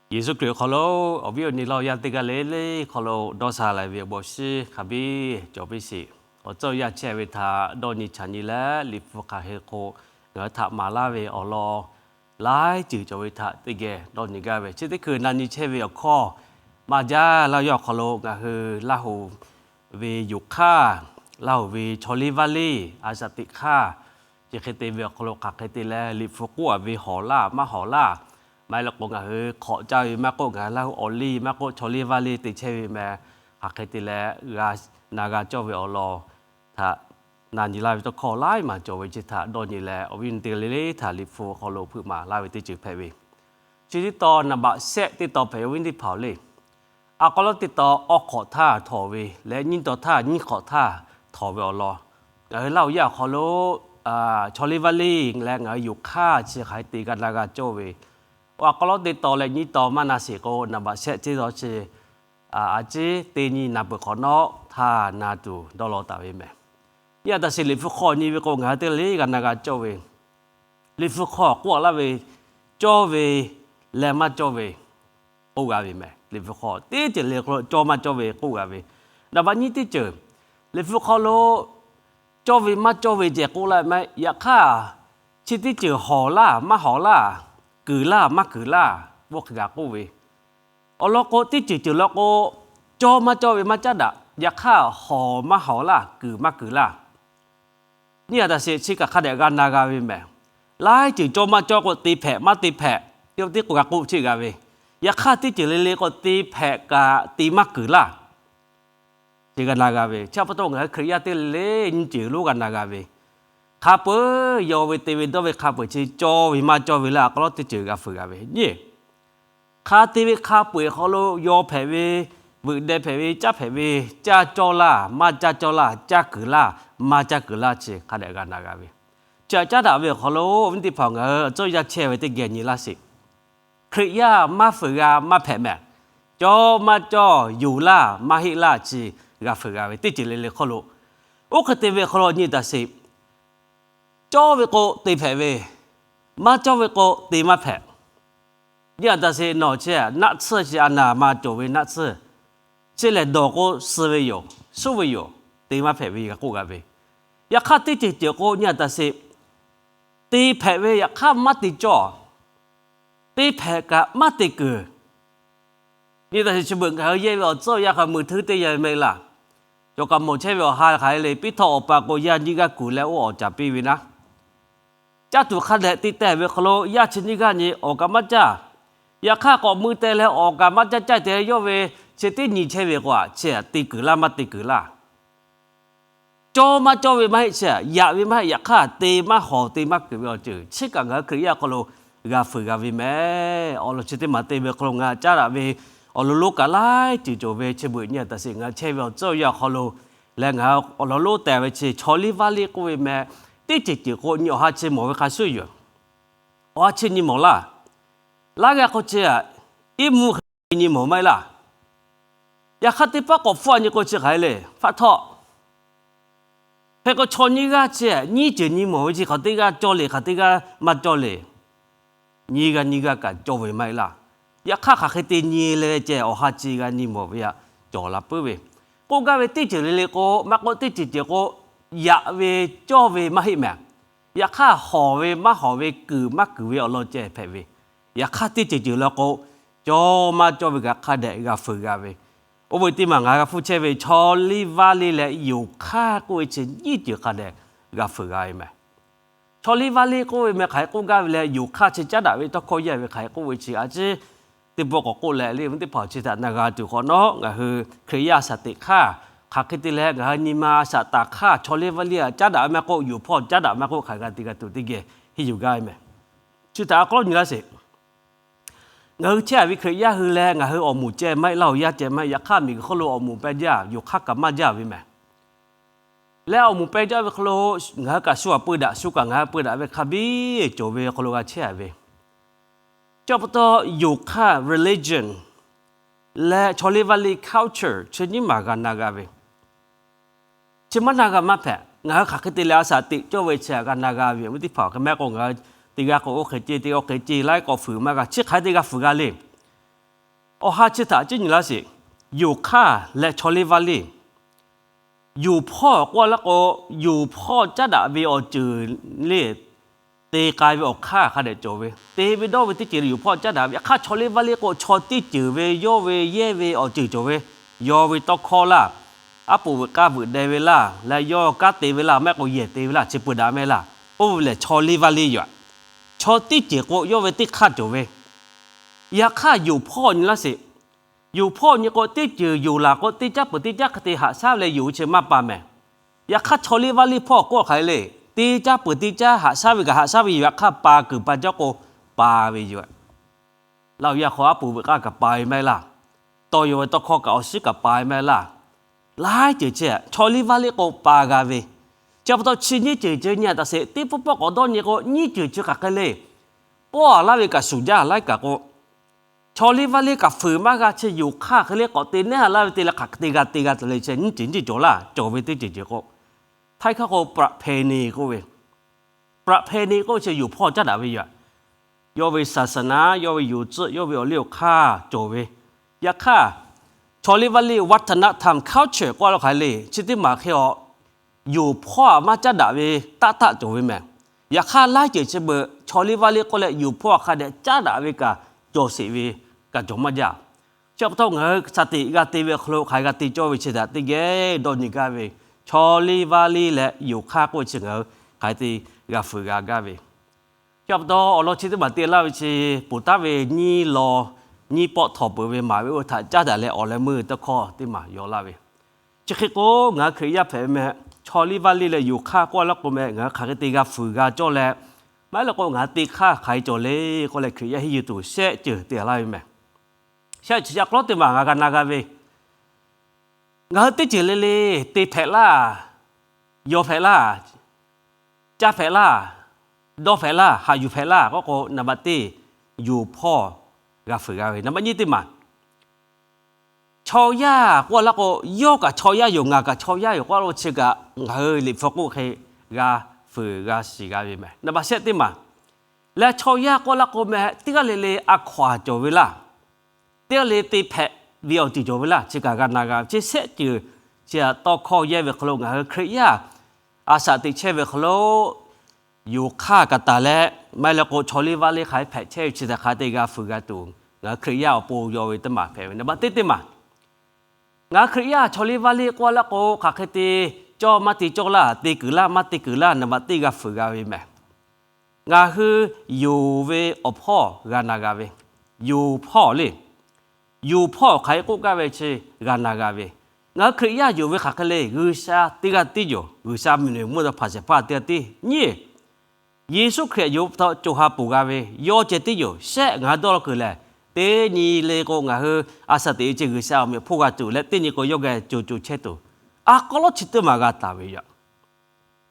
Yeˍsuˆ Hkriꞈ awˬ hk'aw lo awˬ viˉ awˬ nyi laˇ yaˇ teˇ g'aˇ le le hk'aw lo dawˇ sha la ve awˬ bon shinˉ hk'a biˇ cawˬ piˇ sheˍ. Awˬ tcuhˇ yaˇ chehˇ ve htaꞈ dawˇ nyi chaꞈ nyi leh, Liꞈ hpu hk'aˬ hk'e k'o ngaˬ hui htaꞈ maˍ laˇ ve awˬ lawn laiˉ ceuˬ cawˬ ve htaꞈ teˇ geh dawˇ nyi gaˇ ve. Chi teˇ hkui na nyi chehˇ ve awˬ hkawˇ maˇ jaˇ laˇ yaˇ awˬ hk'aw lo ngaˬ hui Laˇ huˍ ve yoˬ hk'aˇ, Laˇ huˍ ve chaw liˇ vaˇ liˇ a shaꞈ teꞈ hk'aˇ, chi hk'e te ve awˬ hk'aw lo hk'aˬ hk'e te leh Liꞈ hpu k'oˆ a ve hawˍ laˇ maˇ hawˍ laˇ, maˇ heˆ leh k'o ngaˬ hui hk'awꞈ caˇ ve maˇ k'oˆ, ngaˬ hui Laˇ huˍ awˬ liˇ maˇ k'oˆ, chaw liˇ vaˇ liˇ te chehˇ ve meh, hk'aˬ hk'e te leh g'a na g'a cawˇ ve awˬ lawn htaꞈ na nyi laˇ ve tawˇ hkawˇ laiˉ maˬ cawˬ ve chi htaꞈ dawˇ nyi leh, awˬ viˉ awˬ nyi teˇ g'aˇ le le htaꞈ Liꞈ hpu awˬ hk'aw lo hpeuꞈ maˍ laˇ ve teˇ ceuˬ hpehꞈ ve. Chi teˇ tawn naˍ baꞈ shehˆ teˇ tawn hpehꞈ ve awˬ viˉ teˇ hpaˍ-oˬ le. A k'aw lawˉ teˇ tawn awˬ hk'awꞈ htaˇ htawˇ ve leh nyiˇ tawn htaˇ nyiˇ hk'awꞈ htaˇ htawˇ ve awˬ lawn, ngaˬ hui Laˇ huˍ yaˇ awˬ hk'aw lo chaw liˇ vaˇ liˇ leh ngaˬ hui yoˬ hk'aˇ chi hk'aˬ hk'e te g'a na g'a cawˇ ve. Awˬ a k'aw lawˉ teˇ tawn leh nyiˇ tawn maˇ na sheˍ k'o, naˍ baꞈ shehˆ teˇ tawn chi a ciˉ teˇ nyi na peuˬ hk'awꞈ nawˉ htaˇ na tuˬ dawˇ law taˍ ve meh. Nyi a taꞈ sheˍ Liꞈ hpu hk'aw nyi ve k'o ngaˬ hui teˇ g'aˇ le g'a na g'a cawˇ ve. Liꞈ hpu hk'aw k'oˆ laˇ ve, cawˇ ve leh maˇ cawˇ ve k'oˆ g'a ve meh. Liꞈ hpu hk'aw teˇ ceuˬ le hk'aw lo cawˇ maˇ cawˇ ve k'oˆ g'a ve. Naˍ baꞈ nyiˇ teˇ ceuˬ, Liꞈ hpu hk'aw lo cawˇ ve maˇ cawˇ ve ceh k'oˆ laˇ meh. Yaꞈ hk'aˇ, chi teˇ ceuˬ hawˍ laˇ maˇ hawˍ laˇ, kuiˬ laˇ maˇ kuiˬ laˇ, oˇ hk'e g'a k'oˆ ve. Awˬ lawn k'o, teˇ ceuˬ ceuˬ law k'o, cawˇ maˇ cawˇ ve maˇ caˉ daꞈ. Yaꞈ hk'aˇ, hawˍ maˇ hawˍ laˇ, kuiˬ maˇ kuiˬ laˇ, nyi a taꞈ sheˍ chi kaꞈ hk'a dehꞈ g'a na g'a ve meh. Laiˉ ceuˬ cawˇ maˇ cawˇ k'o, te hpehꞈ maˇ te hpehꞈ, teˇ k'o g'a k'oˆ cheˇ g'a ve. Yaꞈ hk'aˇ, teˇ ceuˬ le le k'o, te hpehꞈ kaꞈ te maˇ kuiˬ laˇ, chi g'a na g'a ve. Chi pa taw ngaˬ hui Hkriꞈ yaˇ teˇ g'aˇ le le nyi ceuˬ lonˉ g'a na g'a ve. Hk'a peu-eˬ yaw ve te ve dawˇ ve hk'a peu-eˬ chi cawˇ ve maˇ cawˇ ve laˇ, a k'aw lawˉ teˇ ceuˬ g'a fuiˍ g'a ve nyi. Hk'a te ve hk'a peu-eˬ hk'aw lo yaw hpehꞈ ve, veuꞈ deh hpehꞈ ve, caˇ hpehꞈ ve, caˇ cawˇ laˇ maˇ caˇ cawˇ laˇ, caˇ kuiˬ laˇ maˇ caˇ kuiˬ laˇ chi hk'a dehꞈ g'a na g'a ve. Chi htaꞈ caˉ daꞈ ve awˬ hk'aw lo awˬ viˉ teˇ hpaˍ-oˬ, ngaˬ hui awˬ cawˇ yaˇ chehˇ ve teˇ geh nyi laˇ sheˍ. Hkriꞈ yaˇ maˇ fuiˍ g'a maˇ hpehꞈ meh. Cawˇ maˇ cawˇ, yoˬ laˇ maˇ heˆ laˇ chi g'a fuiˍ g'a ve teˇ ceuˬ le le hk'aw lo, oˇ hk'e te ve hk'aw lo nyi taꞈ sheˍ. Cawˇ ve k'o, te hpehꞈ ve. Maˇ cawˇ ve k'o, te maˇ hpehꞈ. Nyi a taꞈ sheˍ nawˬ chi naˆ tsuhˇ chi a naˍ ma cawˬ ve naˆ tsuhˇ, chi lehˬ dawˬ k'o suh ve yoˬ, suhˉ ve yoˬ, te maˇ hpehꞈ ve g'a k'oˆ g'a ve. Yaꞈ hk'aˇ, teˇ ceuˬ ceuˬ k'o nyi a taꞈ sheˍ. Te hpehꞈ ve yaꞈ hk'aˇ maˇ te cawˇ. Te hpehꞈ kaꞈ maˇ te kuiˬ. Nyi a taꞈ sheˍ chi beuꞈ ngaˬ hui yehˇ ve awˬ tcuhˇ awˬ yanˇ hk'a mui htuˉ teˇ yanˇ ve maˇ heˆ laˇ. Cawˬ kaꞈ mawˬ chehˇ ve awˬ ha hk'aˬ hk'e le, piˇ htawˇ awˬ pa k'o yaˇ nyiˇ g'aˇ kuˬ leh oˇ awˬ caˍ piˇ ve naˉ. Caˇ tuˬ hk'a dehꞈ te teh ve hk'aw lo yaˇ chi nyiˇ g'aˇ nyi awˬ kaꞈ maˇ caˇ. Yaꞈ hk'aˇ k'awꞈ mui teh leh awˬ kaꞈ maˇ caˇ caˇ teh yawˇ ve chi teˇ nyi chehˇ ve k'o, chi te kuiˬ laˇ maˇ te kuiˬ laˇ. Cawˇ maˇ cawˇ ve maˇ heˆ chi, yaꞈ ve maˇ heˆ, yaꞈ hk'aˇ te maˇ hawˍ te maˇ kuiˬ ve awˬ ceuˬ chi kaꞈ ngaˬ hui Hkriꞈ yaˇ hk'aw lo g'a fuiˍ g'a ve meh. Awˬ lawn chi teˇ maˬ te ve hk'aw lo ngaˬ caˉ daꞈ ve awˬ lawn lonˉ kaꞈ laiˉ ceuˬ cawˬ ve. Chi beuꞈ nyi a taꞈ sheˍ ngaˬ hui chehˇ ve awˬ tcuhˇ awˬ yanˇ hk'aw lo leh ngaˬ hui awˬ lawn lonˉ tehˬ ve chi chaw liˇ vaˇ liˇ k'oˆ ve meh. Teˇ ceuˬ ceuˬ k'o nyi awˬ ha chi mawˬ ve hk'a shuˍ yoˬ. Awˬ ha chi nyi mawˬ laˇ. Laˇ g'a k'o chi, iˉ mvuhˇ hk'e nyi mawˬ maˇ heˆ laˇ. Yaꞈ hk'aˇ, teˇ pawˆ k'awꞈ hpfuhˆ a nyi k'o chi hk'aˬ hk'e le, faˆ htawˆ. Hk'e k'o chaw nyiˇ g'aˇ chi nyiˇ ceuˬ nyi mawˬ ve chi hk'aˬ teˇ g'aˇ cawˇ le, hk'aˬ teˇ g'aˇ maˇ cawˇ le. Nyiˇ g'aˇ nyiˇ g'aˇ kaꞈ cawˇ ve maˇ heˆ laˇ. Yaꞈ hk'aˇ, hk'aˬ hk'e te nyi leh ceh awˬ ha chi g'a nyi mawˬ ve htaꞈ cawˬ la puiˉ ve. K'oˆ gaˇ ve teˇ ceuˬ le le k'o, maˇ k'oˆ, teˇ ceuˬ ceuˬ k'o, yaꞈ ve cawˇ ve maˇ heˆ meh. Yaꞈ hk'aˇ, hawˍ ve maˇ hawˍ ve, kuiˬ maˇ kuiˬ ve awˬ lawn ceh hpehꞈ ve. Yaꞈ hk'aˇ, teˇ ceuˬ ceuˬ law k'o, cawˇ maˇ cawˇ ve kaꞈ hk'a dehꞈ g'a fuiˍ g'a ve. Oˇ ve teˇ maˬ ngaˬ g'a hpuˇ chehˇ ve chaw liˇ vaˇ liˇ leh yoˬ hk'aˇ k'oˆ ve chi nyiˇ ceuˬ hk'a dehꞈ g'a fuiˍ g'a ve meh. Chaw liˇ vaˇ liˇ k'oˆ ve meh hk'aˬ hk'e k'oˆ gaˇ ve leh, yoˬ hk'aˇ chi caˉ daꞈ ve tawˇ hkawˇ yaˇ ve hk'aˬ hk'e k'oˆ ve chi a ciˉ teˇ pawˆ k'awꞈ k'oˆ leh, le ve teˇ hpaˍ chi htaꞈ na g'a tuˬ hk'awꞈ nawˉ, ngaˬ hui Hkriꞈ yaˇ shaˍ teꞈ hk'aˇ hk'aˬ hk'e te leh ngaˬ hui nyi ma shaꞈ taˍ hk'aˇ chaw liˇ vaˇ liˇ a caˉ daꞈ maˇ k'oˆ, yoˬ hpawˇ caˉ daꞈ maˇ k'oˆ, hk'aˬ g'a te g'a tuˬ teˇ geh henˇ yuˬ gaˇ ve meh. Chi htaꞈ a k'aw lawˉ nyi laˇ sheˍ. Ngaˬ hui chehˇ a ve Hkriꞈ yaˇ hui leh ngaˬ hui awˬ moˍ ceh maˇ heˆ, Laˇ huˍ yaˇ ceh maˇ heˆ, yaꞈ hk'aˇ miˬguiˬ hk'oˆ lo awˬ moˍ peh jaˇ, yoˬ hk'aˇ kaꞈ maˇ jaˇ ve meh. Leh awˬ moˍ peh jaˇ ve hk'aw lo ngaˬ hui kaꞈ shu aꞈ peu daꞈ, shu kaꞈ ngaˬ hui peu daꞈ ve hk'a biˇ cawˬ ve hk'aw lo g'a chehˇ a ve. Chi pa taw yoˬ hk'aˇ religion leh chaw liˇ vaˇ liˇ culture chi nyiˇ maˬ g'a na g'a ve. Chi maˇ na g'a maˇ hpehꞈ. Ngaˬ hui hk'aˬ hk'e te leh a shaꞈ teꞈ cawˇ ve chi g'a na g'a ve, awˬ viˉ teˇ hpaˍ, hk'e meh k'o ngaˬ hui teˇ g'aˇ k'o oˇ hk'e ce, teˇ g'aˇ oˇ hk'e ce, laiˉ k'awꞈ fuiˍ maˇ g'a, chi hk'aˬ hk'e te g'a fuiˍ g'a le. Awˬ ha chi htaꞈ ceˇ nyi laˇ sheˍ. Yonˍ hk'aˇ leh chaw liˇ vaˇ liˇ. Yonˍ hpawˇ k'oˆ laˇ k'o, yonˍ hpawˇ caˉ daꞈ ve awˬ ceuˬ le, te k'ai ve awˬ hk'aˇ hk'a dehꞈ cawˬ ve, te ve dawˇ ve teˇ ceuˬ le yonˍ hpawˇ caˉ daꞈ ve. Yaꞈ hk'aˇ chaw liˇ vaˇ liˇ k'o, chaw teˇ ceuˬ ve yawˇ ve yehˇ ve awˬ ceuˬ cawˬ ve, yaw ve tawˇ hkawˇ laˇ, aˉ poꞈ veuꞈ k'aˇ veuꞈ deh ve laˇ, leh yawˇ kanˉ te ve laˇ, maˇ heˆ k'o yehˬ te ve laˇ, chi peuˬ daꞈ mehˍ laˇ. Oˇ ve lehˬ chaw liˇ vaˇ liˇ yoˬ. Chaw teˇ ceuˬ k'o, yawˇ ve teˇ hk'aˇ cawˬ ve. Yaꞈ hk'aˇ yonˍ hpawˇ nyi laˇ sheˍ. Yonˍ hpawˇ nyi k'o, teˇ ceuˬ yonˍ laˬ k'o, teˇ caˉ peuˬ teˇ caˉ hk'e te haꞈ shaˉ leh yonˍ ve chi maˇ pa mehˍ. Yaꞈ hk'aˇ chaw liˇ vaˇ liˇ hpawˇ k'oˆ hk'aˬ hk'e le, teˇ caˉ peuˬ teˇ caˉ haꞈ shaˉ ve kaꞈ haꞈ shaˉ ve yoˬ. Yaꞈ hk'aˇ pa kuiˬ pa cawˇ k'o, pa ve yoˬ. Laˇ yaˇ hk'aw aˉ poꞈ veuꞈ k'aˇ kaꞈ pa ve maˇ heˆ laˇ. Tawˇ yaw ve tawˇ hkawˇ kaꞈ awˬ shiˉ kaꞈ pa ve maˇ heˆ laˇ. Laiˉ ceuˬ chi chaw liˇ vaˇ liˇ k'o pa g'a ve. Chi pa taw chi nyiˇ ceuˬ chi nyi a taꞈ sheˍ, teˇ pawˆ pawˆ k'awꞈ dawˇ nyi k'o, nyiˇ ceuˬ chi hk'aˬ hk'e le, pawˆ a laˇ ve kaꞈ shuˍ jaˇ laiˉ kaꞈ k'o, chaw liˇ vaˇ liˇ kaꞈ fuiˍ maˇ g'a. Chi yonˍ hk'aˇ hk'e le k'awꞈ te nehˉ a laˇ ve te leh hk'aˬ hk'e te g'a te g'a taˍ le, chi nyiˇ ceuˬ nyiˇ ceuˬ cawˬ laˇ. Cawˬ ve teˇ ceuˬ ceuˬ k'o, Htaiˇ hkawˇ k'o ประเพณี k'oˆ ve, ประเพณี k'oˆ ve chi yonˍ hpawˇ caˉ daꞈ ve yoˬ. Yawˇ ve ศาสนา, yawˇ ve yonˍ tcuhˆ, yawˇ ve awˬ liˇ awˬ hk'aˇ cawˬ ve. Yaꞈ hk'aˇ, chaw liˇ vaˇ liˇ วัฒนธรรม culture k'oˆ laˇ hk'aˬ hk'e le, chi teˇ maˬ hk'e a, yonˍ hpawˇ a maˇ caˉ daꞈ ve taˆ taˆ cawˬ ve mehˍ. Yaꞈ hk'aˇ laiˉ ceuˬ chi beuꞈ chaw liˇ vaˇ liˇ k'oˆ leh yonˍ hpawˇ a hk'a dehꞈ caˉ daꞈ ve kaꞈ cawˬ sheˍ ve kaꞈ cawˬ maˇ jaˇ. Chi pa taw ngaˬ hui shaˍ tiꞈ g'a te ve awˬ hk'aw lo hk'aˬ hk'e g'a te cawˇ ve chi htaꞈ teˇ geh dawˇ nyi gaˇ ve, chaw liˇ vaˇ liˇ leh yonˍ hk'aˇ k'oˆ ve chi ngaˬ hui hk'aˬ hk'e te g'a fuiˍ g'a gaˇ ve. Chi pa taw awˬ lawn chi teˇ maˬ te laˇ ve chi, poˬ taˉ ve nyiˇ law nyiˇ pawˆ htawnˍ peuˬ ve maˍ ve oˇ ve htaꞈ caˉ daꞈ leh awˬ leh meuˇ tawˇ hkawˇ teˇ maˬ yaw laˇ ve. Chi hk'e k'o, ngaˬ hui Hkriꞈ yaˇ hpehꞈ ve meh, chaw liˇ vaˇ liˇ leh yonˍ hk'aˇ k'oˆ laˇ k'o meh, ngaˬ hui hk'aˬ hk'e te g'a fuiˍ g'a cawˇ leh, maˇ heˆ leh k'o ngaˬ hui te hk'aˇ hk'aˬ hk'e cawˬ le k'oˆ leh Hkriꞈ yaˇ henˇ yuˬ tuˬ shehˆ ceuˬ te laˇ ve meh. Shehˆ ceuˬ chi a k'aw teˇ maˬ ngaˬ g'a na g'a ve, ngaˬ hui teˇ ceuˬ le le te hpehꞈ laˇ, yaw hpehꞈ laˇ, caˇ hpehꞈ laˇ, dawˇ hpehꞈ laˇ, haꞈ yuˬ hpehꞈ laˇ k'oˆ k'o, naˍ baꞈ teˇ yonˍ hpawˇ g'a fuiˍ g'a ve. Naˍ baꞈ nyiˇ teˇ maˬ, chaw yaˇ k'oˆ laˇ k'o, yawˇ kaꞈ chaw yaˇ yoˬ, ngaˬ kaꞈ chaw yaˇ yoˬ k'oˆ laˇ k'o, chi kaꞈ ngaˬ hui Liꞈ hpu k'oˆ hk'e g'a fuiˍ g'a shiˍ g'a ve meh. Naˍ baꞈ shehˆ teˇ maˬ leh, chaw yaˇ k'oˆ laˇ k'o meh, teˇ g'aˇ le le a hkaw-anˬ cawˬ ve laˇ, teˇ g'aˇ le te hpehꞈ ve awˬ ceuˬ cawˬ ve laˇ, chi kaꞈ g'a na g'a ve. Chi shehˆ ceuˬ chi a tawˇ hkawˇ yehˇ ve hk'aw lo ngaˬ hui Hkriꞈ yaˇ a shaꞈ teꞈ chehˇ ve hk'aw lo yonˍ hk'aˇ kaꞈ taˍ leh, maˇ heˆ leh k'o chaw liˇ vaˇ liˇ hk'aˬ hk'e hpehꞈ chehˇ ve chi htaꞈ hk'a te g'a fuiˍ g'a tuˬ, ngaˬ hui Hkriꞈ yaˇ awˬ pon yaw ve teˇ maˬ hpehꞈ ve. Naˍ baꞈ teˇ teˇ maˬ, ngaˬ hui Hkriꞈ yaˇ chaw liˇ vaˇ liˇ k'oˆ laˇ k'o, hk'aˬ hk'e te cawˇ maˇ te cawˇ laˇ, te kuiˬ laˇ maˇ te kuiˬ laˇ, naˍ baꞈ teˇ g'a fuiˍ g'a ve meh. Ngaˬ hui yonˍ ve awˬ hpawˇ g'a na g'a ve, yonˍ hpawˇ le. Yonˍ hpawˇ hk'aˬ hk'e k'oˆ gaˇ ve chi g'a na g'a ve. Ngaˬ hui Hkriꞈ yaˇ yonˍ ve hk'aˬ hk'e le, G'uiˬsha teˇ g'aˇ tiˉ yoˬ. G'uiˬsha miˬ nuˬ mvuhˇ naw hpaˍ shehˍ hpaˇ teˇ g'aˇ tiˉ nyi. Yeˍsuˆ Hkriꞈ yonˍ pa taw co ha ponˬ g'a ve yawˇ ceh tiˉ yoˬ. Shehˆ ngaˬ hui dawˇ law kuiˬ lehˬ, teˇ nyi le k'o ngaˬ hui a shaꞈ teꞈ ve chi G'uiˬsha awˬ meh hpoˇ g'a tuˬ leh, teˇ nyi k'o yawˇ geh co co chehˇ tuˬ, a k'aw lawˉ chi teˇ maˬ g'a taˍ ve yoˬ.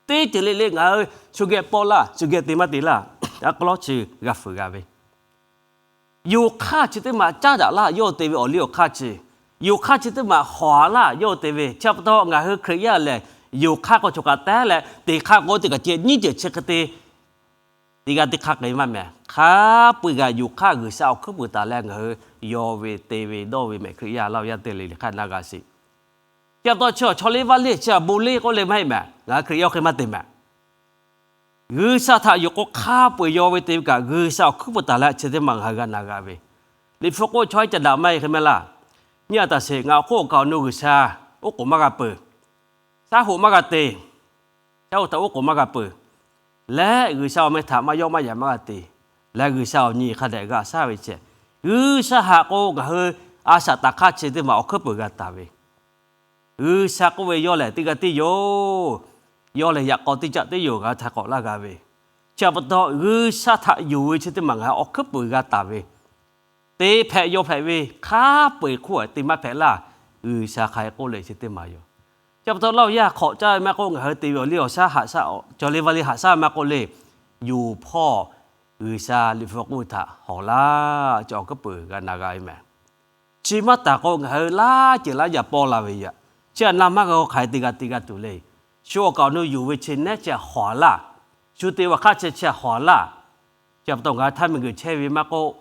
Teˇ ceuˬ le le ngaˬ hui shu geh pawˆ laˇ, shu geh te maˇ te laˇ, a k'aw lawˉ chi g'a fuiˍ g'a ve. Yonˍ hk'aˇ chi teˇ maˬ caˉ daꞈ laˇ, yawˇ te ve awˬ liˇ awˬ hk'aˇ chi. Yonˍ hk'aˇ chi teˇ maˬ hawˍ a laˇ, yawˇ te ve. Chi pa taw ngaˬ hui Hkriꞈ yaˇ lehˬ, yonˍ hk'aˇ k'o chaw kaꞈ tehˉ leh, te hk'aˇ k'o teˇ kaꞈ ceh nyiˇ ceuˬ chi hk'e te teˇ g'aˇ teˇ hk'aˇ k'ai maˇ mehˍ. Hk'a peu-eˬ g'a yonˍ hk'aˇ G'uiˬsha awˬ hkuiˉ puiˍ taˍ leh ngaˬ hui yaw ve te ve dawˇ ve meh, Hkriꞈ yaˇ laˇ yaˇ teˇ le le hk'aˇ na g'a sheˍ. Chi pa taw chi chaw liˇ vaˇ liˇ chi a bon liˇ k'oˆ le maˇ heˆ mehˍ. Ngaˬ hui Hkriꞈ yaˇ hk'e maˇ te mehˍ. G'uiˬsha htaꞈ yonˍ k'o hk'a peu-eˬ yaw ve te ve kaꞈ, G'uiˬsha awˬ hkuiˉ puiˍ taˍ leh chi teˇ maˬ ngaˬ hui g'a na g'a ve. Liꞈ hpu k'oˆ chaw haiˉ ca daꞈ maˇ heˆ hk'e mehˍ laˇ. Nyi a taˍ sheˍ, ngaˬ awˬ hk'oˆ awˬ kaˍ awˬ nu G'uiˬsha oˉ k'oˍ maˇ g'a peuˬ. Shaˉ hoꞈ maˇ g'a te. Shaˉ hoꞈ htaꞈ oˉ k'oˍ maˇ g'a peuˬ. Leh G'uiˬsha awˬ meh htaꞈ maˇ yawˆ maˇ yan maˇ g'a te. Leh G'uiˬsha awˬ nyi hk'a dehꞈ g'a shaˉ ve ceh, G'uiˬsha htaꞈ k'o ngaˬ hui a shaꞈ taˍ hk'aˇ chi teˇ maˬ awˬ hkuiˉ puiˍ g'a taˍ ve. G'uiˬsha k'oˆ ve yawˇ lehˬ teˇ g'aˇ tiˉ yoˬ. Yawˇ lehˬ yaꞈ k'aw teˇ caˆ teˇ yoˬ, ngaˬ hui htaꞈ k'awꞈ laˇ g'a ve. Chi pa taw G'uiˬsha htaꞈ yonˍ ve chi teˇ maˬ ngaˬ hui awˬ hkuiˉ puiˍ g'a taˍ ve. Te hpehꞈ yaw hpehꞈ ve hk'a peu-eˬ hk'oˆ te maˇ hpehꞈ laˇ. G'uiˬsha hk'aˬ hk'e k'oˆ le chi teˇ maˬ yoˬ. Chi pa taw laˇ yaˇ hk'awꞈ caˇ ve maˇ k'oˆ, ngaˬ hui te ve awˬ liˇ awˬ shaˉ haꞈ shaˉ, chaw liˇ vaˇ liˇ haꞈ shaˉ maˇ k'oˆ le, yonˍ hpawˇ G'uiˬsha Liꞈ hpu k'oˆ ve htaꞈ hawˍ laˇ, chi awˬ hkuiˉ puiˍ g'a na g'a ve mehˍ. Chi maˇ taˍ k'o ngaˬ hui laˇ ceuˬ laˇ yaꞈ paw la ve yoˬ. Chi htaꞈ na maˇ g'a k'o hk'aˬ hk'e te g'a te g'a tuˬ le. Shu awˬ kaˍ awˬ nu yonˍ ve chi nehˉ chi htaꞈ hawˍ laˇ. Shu te ve awˬ hk'aˇ chi chi htaꞈ hawˍ laˇ. Chi pa taw ngaˬ hui htaˇ miˬguiˬ chehˇ ve maˇ k'oˆ,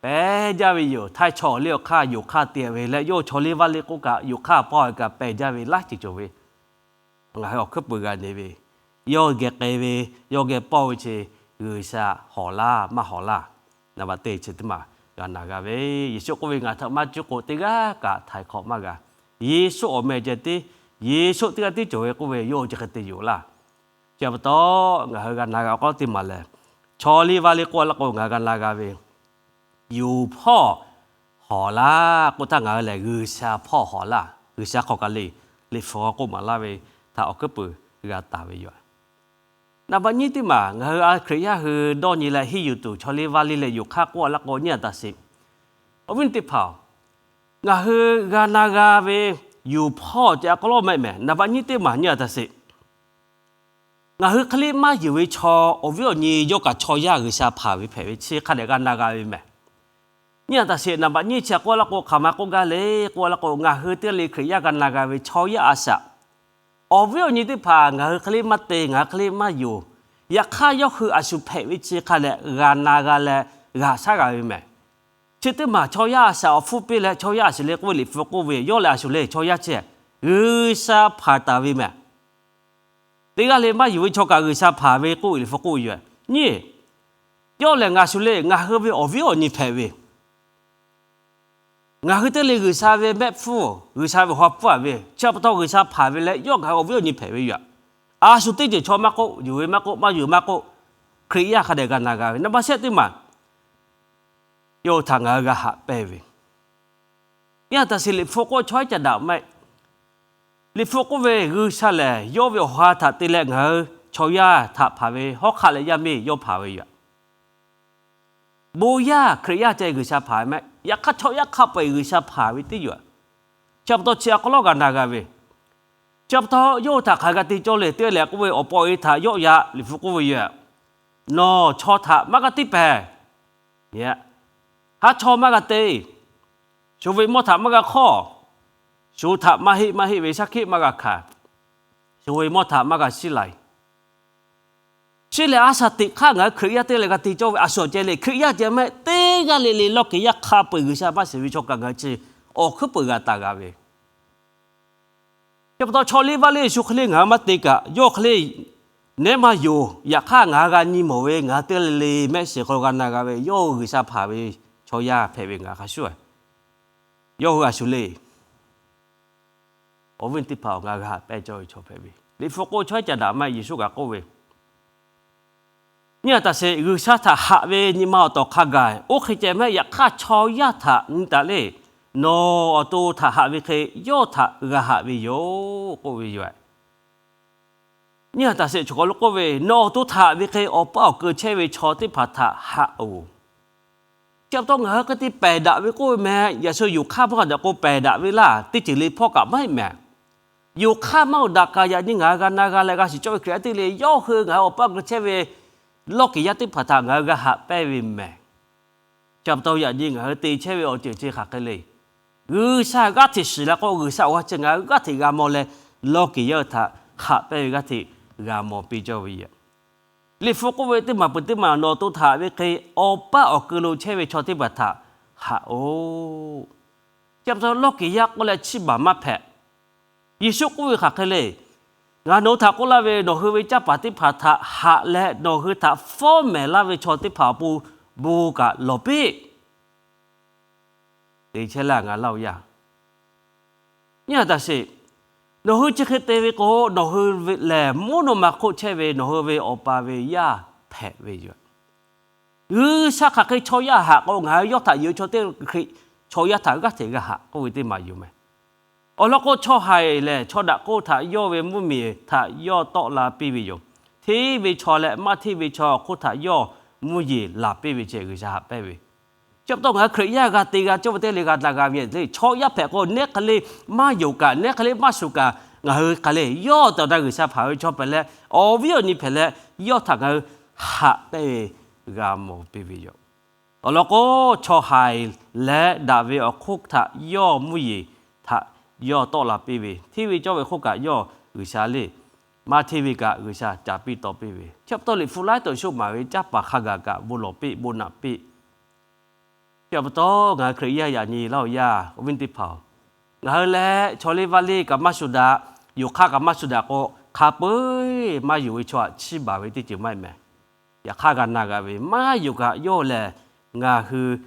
pehˬ jaˇ ve yoˬ. Htaiˇ chaw awˬ liˇ awˬ hk'aˇ yonˍ hk'aˇ te ve leh, yawˇ chaw liˇ vaˇ liˇ k'oˆ kaꞈ yonˍ hk'aˇ paˇ ve kaꞈ pehˬ jaˇ ve laˇ ceuˬ cawˬ ve, ngaˬ hui awˬ hkuiˉ peuˬ g'a ne ve, yawˇ geh k'ai ve, yawˇ geh pawˇ ve chi G'uiˬsha hawˍ laˇ maˇ hawˍ laˇ, naˍ baꞈ te chi teˇ maˬ g'a na g'a ve. Yeˍsuˆ k'oˆ ve, Ngaˬ htaꞈ maˇ cuˇ k'o teˇ g'aˇ kaꞈ htaiˍ hk'awꞈ maˇ g'a. Yeˍsuˆ awˬ meh ceh tiˉ, Yeˍsuˆ teˇ g'aˇ tiˉ cawˬ ve k'oˆ ve, yawˇ hui chi hk'e te yoˬ laˇ. Chi pa taw, ngaˬ hui g'a na g'a awˬ k'aw teˇ maˬ lehˬ, chaw liˇ vaˇ liˇ k'oˆ laˇ k'o ngaˬ hui g'a na g'a ve, yonˍ hpawˇ hawˍ laˇ k'oˆ htaˇ, ngaˬ hui lehˬ G'uiˬsha hpawˇ hawˍ laˇ. G'uiˬsha hk'aw kaꞈ le, Liꞈ hpu k'oˆ maˍ laˇ ve htaꞈ awˬ hkuiˉ peuˬ g'a taˍ ve yoˬ. Naˍ baꞈ nyiˇ teˇ maˬ, ngaˬ hui a Hkriꞈ yaˇ hui dawˇ nyi leh henˇ yuˬ tuˬ chaw liˇ vaˇ liˇ leh yonˍ hk'aˇ k'oˆ laˇ k'o, nyiˇ a taˍ sheˍ. Awˬ viˉ teˇ hpaˍ-oˬ, ngaˬ hui g'a na g'a ve yonˍ hpawˇ ceh a k'aw lawˉ mehˆ mehˍ. Naˍ baꞈ nyiˇ teˇ maˬ nyiˇ a taˍ sheˍ. Ngaˬ hui hk'e le maˇ yonˍ ve chaw awˬ viˉ awˬ nyi yawˇ kaꞈ chaw yaˇ G'uiˬsha hpanˍ ve hpehꞈ ve chi hk'a dehꞈ g'a na g'a ve mehˍ. Nyiˇ a taˍ sheˍ, naˍ baꞈ nyiˇ chi a k'oˆ laˇ k'o, hk'aˬ ma k'oˆ gaˇ le k'oˆ laˇ k'o, ngaˬ hui teˇ g'aˇ le Hkriꞈ yaˇ g'a na g'a ve chaw yaˇ a shaꞈ, awˬ viˉ awˬ nyi teˇ hpaˍ ngaˬ hui hk'e le maˇ te, ngaˬ hui hk'e le maˇ yonˍ. Yaꞈ hk'aˇ, yawˇ hui a shu hpehꞈ ve chi hk'a dehꞈ g'a na g'a leh g'a shaˉ g'a ve mehˍ. Chi teˇ maˬ chaw yaˇ a shaꞈ awˬ hpfuhˇ piˇ leh chaw yaˇ a shu le k'oˆ ve Liꞈ hpu k'oˆ ve, yawˇ lehˬ a shu le chaw yaˇ ceh G'uiˬsha hpanˍ taˍ ve mehˍ. Teˇ g'aˇ le maˇ yonˍ ve chaw kaꞈ G'uiˬsha hpanˍ ve k'oˆ ve Liꞈ hpu k'oˆ ve yoˬ. Nyiˇ, yawˇ lehˬ ngaˬ shu le, ngaˬ hui ve awˬ viˉ awˬ nyi hpehꞈ ve, ngaˬ hui teˇ le G'uiˬsha ve mehˆ hpfuhˇ, G'uiˬsha ve awˬ ha hpfuhˇ a ve, chi pa taw G'uiˬsha hpanˍ ve leh yawˇ ngaˬ hui awˬ viˉ awˬ nyi hpehꞈ ve yoˬ. A shu teˇ ceuˬ chaw maˇ k'oˆ, yonˍ ve maˇ k'oˆ, maˇ yonˍ maˇ k'oˆ, Hkriꞈ yaˇ hk'a dehꞈ g'a na g'a ve. Naˍ baꞈ shehˆ teˇ maˬ, yawˇ hui htaꞈ ngaˬ hui g'a haꞈ pehnˇ ve, nyiˇ a taˍ sheˍ, Liꞈ hpu k'oˆ chaw yaˇ ca daꞈ maˇ heˆ. Liꞈ hpu k'oˆ ve, G'uiˬsha lehˬ yawˇ ve awˬ ha htaꞈ te leh ngaˬ hui chaw yaˇ htaꞈ hpanˍ ve, hawˉ hk'aˆ leh yaˇ miˇ yawˇ hpanˍ ve yoˬ. Bon yaˇ Hkriꞈ yaˇ ceh G'uiˬsha hpanˍ ve mehˆ. Yaꞈ hk'aˇ chaw yaˇ hk'a peu-eˬ G'uiˬsha hpanˍ ve teˇ yoˬ. Chi pa taw chi a k'aw lawˉ g'a na g'a ve, chi pa taw yawˇ hui htaꞈ hk'aˬ g'a te cawˇ le te leh k'oˆ ve, awˬ pa awˬ e htaꞈ yawˆ yaꞈ Liꞈ hpu k'oˆ ve yoˬ. Nawˬ chaw htaꞈ maˇ g'a tiˇ pehˍ. Haˉ chaw maˇ g'a te. Shu ve mawˇ htaꞈ maˇ g'a hk'awˇ. Shu htaꞈ maˇ heˆ maˇ heˆ ve shaˉ hkiˆ maˇ g'a hkanˍ. Shu ve mawˇ htaꞈ maˇ g'a shiˉ lai. Chi lehˬ a shaꞈ teꞈ hk'aˇ ngaˬ hui Hkriꞈ yaˇ teˇ g'aˇ leh g'a te cawˇ ve a shu awˬ ceh le. Hkriꞈ yaˇ ceh mehˆ teˇ g'aˇ le le lawˇ keˍ yaˇ hk'a peu-eˬ G'uiˬsha maˇ shiˍ ve chaw kaꞈ ngaˬ hui chi awˬ hkuiˉ peuˬ g'a taˍ g'a ve. Chi pa taw chaw liˇ vaˇ liˇ shu hk'e le ngaˬ hui maˇ te kaꞈ, yawˇ hk'e le nehˉ maˇ yonˍ. Yaꞈ hk'aˇ ngaˬ hui g'a nyi mawˬ ve ngaˬ hui teˇ g'aˇ le le mehˆ shiˍ hk'aw lo g'a na g'a ve, yawˇ hui G'uiˬsha hpanˍ ve chaw yaˇ hpehꞈ ve ngaˬ hk'a shuˍ. Yawˇ hui a shu le, awˬ viˉ teˇ hpaˍ-oˬ, ngaˬ hui g'a haꞈ pehnˇ cawˇ ve chaw hpehꞈ ve. Liꞈ hpu k'oˆ chaw yaˇ ca daꞈ maˇ heˆ, Yeˍsuˆ kaꞈ k'oˆ ve, nyiˇ a taˍ sheˍ, G'uiˬsha htaꞈ haꞈ ve nyi ma awˬ tawˍ hk'a gaˬ oˇ hk'e ceh mehˆ. Yaꞈ hk'aˇ chaw yaˇ htaꞈ nyi taˍ le. Nawˬ awˬ to htaꞈ haꞈ ve hk'e yawˇ htaꞈ g'a haꞈ ve yoˬ k'oˆ ve yoˬ. Nyiˇ a taˍ sheˍ, chaw hk'aw lo k'oˆ ve, nawˬ awˬ to htaꞈ haꞈ ve hk'e awˬ paˇ awˬ keu chehˇ ve chaw teˇ hpaˍ htaꞈ haꞈ-oˬ. Chi pa taw ngaˬ hui hk'e te pehˬ daꞈ ve k'oˆ ve mehˆ. Yaꞈ shu yonˍ hk'aˇ maˇ g'a daꞈ k'o pehˬ daꞈ ve laˇ. Teˇ ceuˬ le hpawˇ kaꞈ maˇ heˆ mehˍ. Yonˍ hk'aˇ maˇ g'a daꞈ kaꞈ yaꞈ nyi ngaˬ hui g'a na g'a leh g'a shiˍ cawˇ ve Hkriꞈ yaˇ teˇ le, yawˇ hui ngaˬ hui awˬ paˇ keu chehˇ ve lawˇ keˍ yaˇ teˇ hpaˍ htaꞈ ngaˬ hui g'a haꞈ pehnˇ ve mehˍ. Chi pa taw yaꞈ nyi ngaˬ hui te chehˇ ve awˬ ceuˬ chi hk'aˬ hk'e le. G'uiˬsha g'aˇ hteꞈ shiˍ la k'o, G'uiˬsha awˬ ha chi ngaˬ hui g'aˇ hteꞈ g'a mawˬ leh, lawˇ keˍ yaˇ hui htaꞈ haꞈ pehnˇ ve g'aˇ hteꞈ g'a mawˬ piˇ cawˇ ve yoˬ. Liꞈ hpu k'oˆ ve, teˇ maˬ peuˬ teˇ maˬ nawˬ awˬ to htaꞈ haꞈ ve hk'e, awˬ paˇ awˬ keu lo chehˇ ve chaw teˇ hpaˍ htaꞈ haꞈ-oˬ. Chi pa taw lawˇ keˍ yaˇ k'oˆ leh chiˇ baˬ maˇ hpehꞈ. Yeˍsuˆ k'oˆ ve hk'aˬ hk'e le. Ngaˬ nawˬ hui htaꞈ k'oˆ laˇ ve, nawˬ hui ve canˇ paˍ teˇ hpaˍ htaꞈ haꞈ leh nawˬ hui htaꞈ fawˉ mehˍ laˇ ve chaw teˇ hpaˍ awˬ pon bon kaꞈ lawˬ piˇ. Te chehˇ laˇ ngaˬ laˇ-oˬ yaˇ. Nyi a taꞈ sheˍ. Nawˬ hui chi hk'e te ve k'o, nawˬ hui lehˬ mvuhˇ naw ma hk'oˆ chehˇ ve nawˬ hui ve Awˬ pa ve yaˇ hpehꞈ ve yoˬ. G'uiˬsha hk'aˬ hk'e chaw yaˇ haꞈ k'o, ngaˬ hui yawˇ htaꞈ yonˍ ve chaw teˇ hk'e chaw yaˇ htaꞈ g'aˇ hteꞈ g'a haꞈ k'oˆ ve teˇ maˬ yoˬ meh. Awˬ lawn k'o, chaw haiˬ lehˬ chaw daꞈ k'oˆ htaꞈ yawˇ ve mvuhˇmiˬ htaꞈ yawˇ tawˆ la piˇ ve yoˬ. Hteˇ ve chaw leh maˇ hteˇ ve chaw awˬ hk'oˆ htaꞈ yawˇ mvuhˇ yeˬ laˬ piˇ ve ceh G'uiˬsha haꞈ pehnˇ ve. Chi pa taw ngaˬ hui Hkriꞈ yaˇ g'a te g'a cawˇ ve teˇ le g'a daꞈ g'a ve le, chaw yaˇ hpehꞈ k'o, neˉ hk'e le maˇ yonˍ kaꞈ, neˉ hk'e le maˇ shuˍ kaꞈ, ngaˬ hui hk'aˬ le yawˇ tawˍ daꞈ G'uiˬsha hpanˍ ve chaw hpehꞈ leh, awˬ viˉ awˬ nyi hpehꞈ leh, yawˇ htaꞈ ngaˬ hui haꞈ pehnˇ ve g'a mawˬ piˇ ve yoˬ. Awˬ lawn k'o, chaw haiˬ leh daꞈ ve awˬ hk'oˆ htaꞈ yawˇ mvuhˇ yeˬ htaꞈ yawˇ tawˆ la piˇ ve, hteˇ ve cawˇ ve hk'oˆ kaꞈ yawˇ G'uiˬsha le, maˇ hteˇ ve kaꞈ G'uiˬsha ca piˇ taw piˇ ve. Chi pa taw Liꞈ hpu laiˉ tawˬ shoˆ maˍ ve, canˇ paˍ hk'a gaˬ kaꞈ bon lawˬ piˇ, bon naꞈ piˇ. Chi pa taw, ngaˬ hui Hkriꞈ yaˇ yaꞈ nyi laˇ-oˬ yaˇ awˬ viˉ teˇ hpaˍ-oˬ, ngaˬ hui leh chaw liˇ vaˇ liˇ kaꞈ maˇ shuˍ daꞈ, yonˍ hk'aˇ kaꞈ maˇ shuˍ daꞈ k'o, hk'a peu-eˬ maˇ yonˍ ve chaw htaꞈ chiˇ baˬ ve teˇ ceuˬ maˇ heˆ mehˍ. Yaꞈ hk'aˇ, g'a na g'a ve maˇ yonˍ kaꞈ yawˇ lehˬ, ngaˬ hui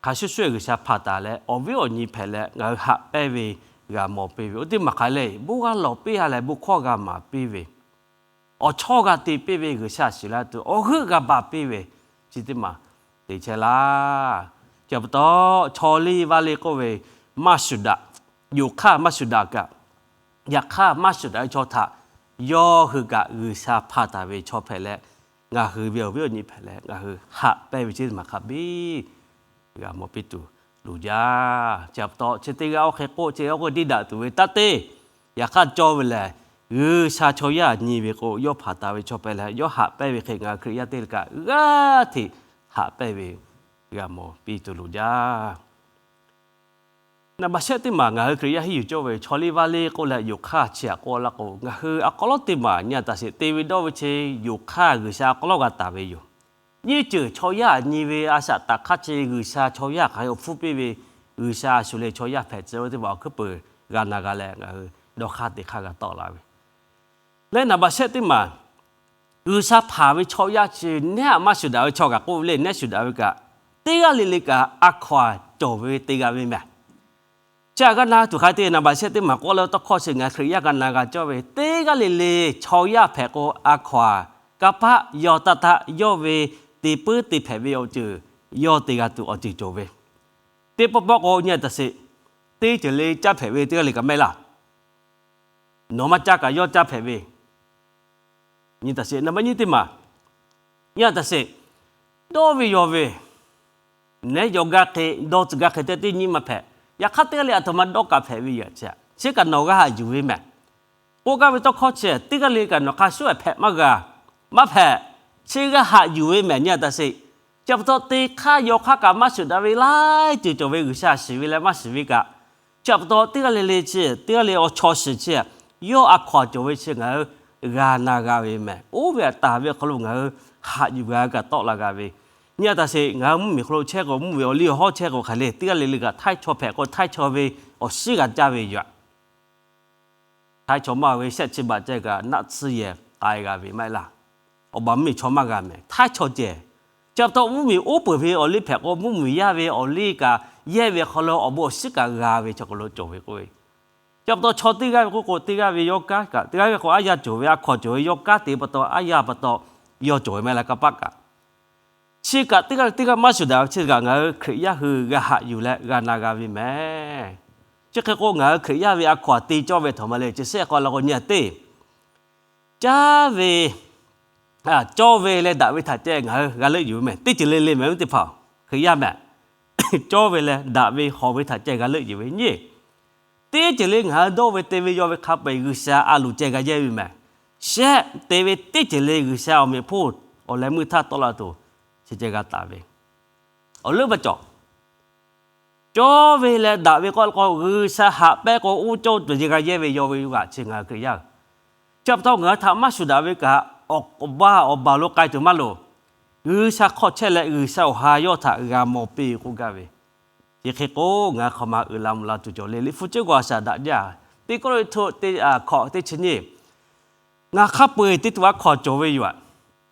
hk'a shuˍ shuˍ G'uiˬsha hpanˍ taˍ leh awˬ viˉ awˬ nyi hpehꞈ leh ngaˬ hui haꞈ pehnˇ ve g'a mawˬ piˇ ve, oˇ teˇ maˬ hk'aˬ le, bon g'a lawˬ piˇ-a leh bon hkawˇ g'a maˍ piˇ ve, awˬ chawˇ g'a te piˇ ve, G'uiˬsha shiˍ la tuˬ awˬ g'euˆ g'a baˬ piˇ ve, chi teˇ maˬ te chehˇ laˇ. Chi pa taw, chaw liˇ vaˇ liˇ k'oˆ ve, maˇ shuˍ daꞈ, yonˍ hk'aˇ maˇ shuˍ daꞈ kaꞈ, yaꞈ hk'aˇ maˇ shuˍ daꞈ ve chaw htaꞈ yawˇ hui kaꞈ G'uiˬsha hpanˍ taˍ ve chaw hpehꞈ leh, ngaˬ hui ve awˬ viˉ awˬ nyi hpehꞈ leh ngaˬ hui haꞈ pehnˇ ve chi teˇ maˬ hk'a biˇ g'a mawˬ piˇ tuˬ loˍ jaˇ. Chi pa taw, chi teˇ g'aˇ oˇ hk'e k'oˆ, chi oˇ k'oˆ tiˇ daꞈ tuˬ ve taˇ te. Yaꞈ hk'aˇ, cawˇ ve lehˬ, G'uiˬsha chaw yaˇ nyi ve k'o, yawˇ hpanˍ taˍ ve chaw hpehꞈ leh yawˇ haꞈ pehnˇ ve hk'e, ngaˬ hui Hkriꞈ yaˇ teˇ g'aˇ kaꞈ g'aˇ hteꞈ haꞈ pehnˇ ve g'a mawˬ piˇ tuˬ loˍ jaˇ. Naˍ baˬ shehˆ teˇ maˬ ngaˬ hui Hkriꞈ yaˇ henˇ yuˬ cawˇ ve chaw liˇ vaˇ liˇ k'oˆ leh yonˍ hk'aˇ chi htaꞈ k'oˆ laˇ k'o, ngaˬ hui a k'aw lawˉ teˇ maˬ nyi a taˍ sheˍ, te ve dawˇ ve chi yonˍ hk'aˇ G'uiˬsha a k'aw lawˉ g'a taˍ ve yoˬ. Nyiˇ ceuˬ chaw yaˇ nyi ve a shaꞈ taˍ hk'aˇ chi G'uiˬsha chaw yaˇ hk'aˬ hk'e awˬ hpfuhˇ piˇ ve, G'uiˬsha a shuˍ le chaw yaˇ hpehꞈ tcuh ve teˇ maˬ awˬ hkuiˉ peuˬ g'a na g'a leh ngaˬ hui dawˇ hk'aˇ te hk'aˇ g'a tawˆ la ve. Leh naˍ baˬ shehˆ teˇ maˬ, G'uiˬsha hpanˍ ve chaw yaˇ chi nehˉ aꞈ maˇ shuˍ daꞈ ve chaw kaꞈ k'oˆ ve le, nehˉ shuˍ daꞈ ve kaꞈ, teˇ g'aˇ le le kaꞈ a hkaw-anˬ cawˬ ve te g'a ve mehˍ. Chi htaꞈ g'a na tuˬ hk'aˬ hk'e te, naˍ baˬ shehˆ teˇ maˬ k'oˆ leh tawˇ hkawˇ chi ngaˬ hui Hkriꞈ yaˇ g'a na g'a cawˇ ve, teˇ g'aˇ le le chaw yaˇ hpehꞈ k'o a hkaw-anˬ kanˇ paˆ yaw taˇ htaˇ yawˇ ve te puiˉ te hpehꞈ ve awˬ ceuˬ, yawˇ te g'a tuˬ awˬ ceuˬ cawˬ ve. Teˇ pawˆ pawˆ k'o nyi a taˍ sheˍ, teˇ ceuˬ le caˇ hpehꞈ ve teˇ g'aˇ le kaꞈ maˇ heˆ laˇ. Nawˬ maˇ caˇ kaꞈ yawˇ caˇ hpehꞈ ve. Nyi taˍ sheˍ, naˍ baˬ nyiˇ teˇ maˬ, nyi a taˍ sheˍ, dawˇ ve yaw ve, nehˉ yaw gaˇ hk'e dawˇ tcuh gaˇ hk'e teˇ teˇ nyiˇ maˇ hpehꞈ. Yaꞈ hk'aˇ, teˇ g'aˇ le aˬ htoꞈ ma dawˇ kaꞈ hpehꞈ ve yoˬ. Chi kaꞈ nawˬ g'a haꞈ yuˬ ve mehˍ. K'oˆ gaˇ ve tawˇ hkawˇ chi teˇ g'aˇ le kaꞈ nawˬ hk'a shuˍ hpehꞈ maˇ g'a, maˇ hpehꞈ, chi g'a haꞈ yuˬ ve mehˍ nyi a taˍ sheˍ. Chi pa taw, te hk'aˇ yaw hk'aˇ kaꞈ maˇ shuˍ daꞈ ve laiˉ ceuˬ cawˬ ve, G'uiˬsha shiˍ ve leh maˇ shiˍ ve kaꞈ, chi pa taw teˇ g'aˇ le le chi, teˇ g'aˇ le awˬ chaw shiˍ chi, yawˇ a hkaw-anˬ cawˬ ve chi ngaˬ hui g'a na g'a ve mehˍ. Oˇ ve htaꞈ taˍ ve awˬ hk'aw lo ngaˬ hui haꞈ yuˬ g'a kaꞈ tawˆ la g'a ve. Nyi a taˍ sheˍ, ngaˬ hui mvuhˇmiˬ hk'aw lo chehˇ k'o, mvuhˇmiˬ awˬ liˇ awˬ hawˉ chehˇ k'o hk'aˬ le, teˇ g'aˇ le le kaꞈ htaiˇ chaw hpehꞈ k'o htaiˇ chaw ve awˬ shiˉ g'a caˇ ve yoˬ. Htaiˇ chaw maˇ ve shehˆ chi baˬ ceh kaꞈ naˆ tsuhˇ yehˬ k'ai g'a ve maˇ heˆ laˇ. Awˬ baˬ mvuhˇmiˬ chaw maˇ g'a mehˍ, htaiˇ chaw ceh. Chi pa taw mvuhˇmiˬ oˉ peunˍ ve awˬ liˇ hpehꞈ k'o, mvuhˇmiˬ yaˇ ve awˬ liˇ kaꞈ yehˇ ve hk'aw lo awˬ bon awˬ shiˉ kaꞈ g'a ve chaw hk'aw lo cawˬ ve k'oˆ ve. Chi pa taw chaw teˇ g'aˇ ve k'oˆ k'o, teˇ g'aˇ ve yawˇ kanˉ kaꞈ teˇ g'aˇ ve k'o aˉ yaˇ cawˬ ve, a hkawˍ cawˬ ve yawˇ kanˉ te pa taw, aˉ yaˇ pa taw yawˇ cawˬ ve maˇ heˆ laˇ, kanˇ paˆ kaꞈ. Chi kaꞈ teˇ g'aˇ le teˇ g'aˇ maˇ shuˍ daꞈ ve chi kaꞈ ngaˬ hui Hkriꞈ yaˇ hui g'a haꞈ yuˬ leh g'a na g'a ve mehˍ. Chi hk'e k'o, ngaˬ hui Hkriꞈ yaˇ ve a hkawˍ htaꞈ te cawˇ ve htaꞈ ma le, chi shehˆ k'o la k'o nyi a teˇ caˇ ve, cawˇ ve leh daꞈ ve htaꞈ ceh ngaˬ hui g'a leuˆ yuˬ ve mehˍ. Teˇ ceuˬ le le mehˍ ve teˇ hpaˍ, Hkriꞈ yaˇ mehˍ. Cawˇ ve leh daꞈ ve hawˍ ve htaꞈ ceh g'a leuˆ yuˬ ve nyi. Teˇ ceuˬ le ngaˬ hui dawˇ ve te ve yaw ve hk'a peu-eˬ G'uiˬsha a loˍ ceh g'a yehˇ ve mehˍ. Shehˆ te ve teˇ ceuˬ le G'uiˬsha awˬ meꞈ hpawˇ awˬ leh meuˇ htaˇ tawˆ la tuˬ chi ceh g'a taˍ ve. Awˬ leuˉ maˇ cawˬ. Cawˇ ve leh daꞈ ve k'oˆ la k'o, G'uiˬsha haꞈ pehnˇ k'o oˇ cawˇ tuˬ ceh g'a yehˇ ve yaw ve yoˬ kaꞈ chi ngaˬ hui Hkriꞈ yaˇ. Chi pa taw ngaˬ hui htaꞈ maˇ shuˍ daꞈ ve kaꞈ, awˬ baˬ awˬ baˬ lo k'ai tuˬ maˇ loˍ. G'uiˬsha hk'aw chehˇ leh G'uiˬsha awˬ ha yawˇ htaꞈ g'a mawˬ piˇ k'oˆ gaˇ ve. Chi hk'e k'o, ngaˬ hui hk'aˬ ma uiˍ la mvuh la tuˬ cawˬ le. Liꞈ hpu ceuˇ g'aw shaˍ daꞈ jaˇ. Teˇ Kawˇrenˍhtuˆ teˇ hkawꞈ teˇ chi nyiˇ, ngaˬ hk'a peu-eˬ te tuˬ a hkawˍ cawˬ ve yoˬ.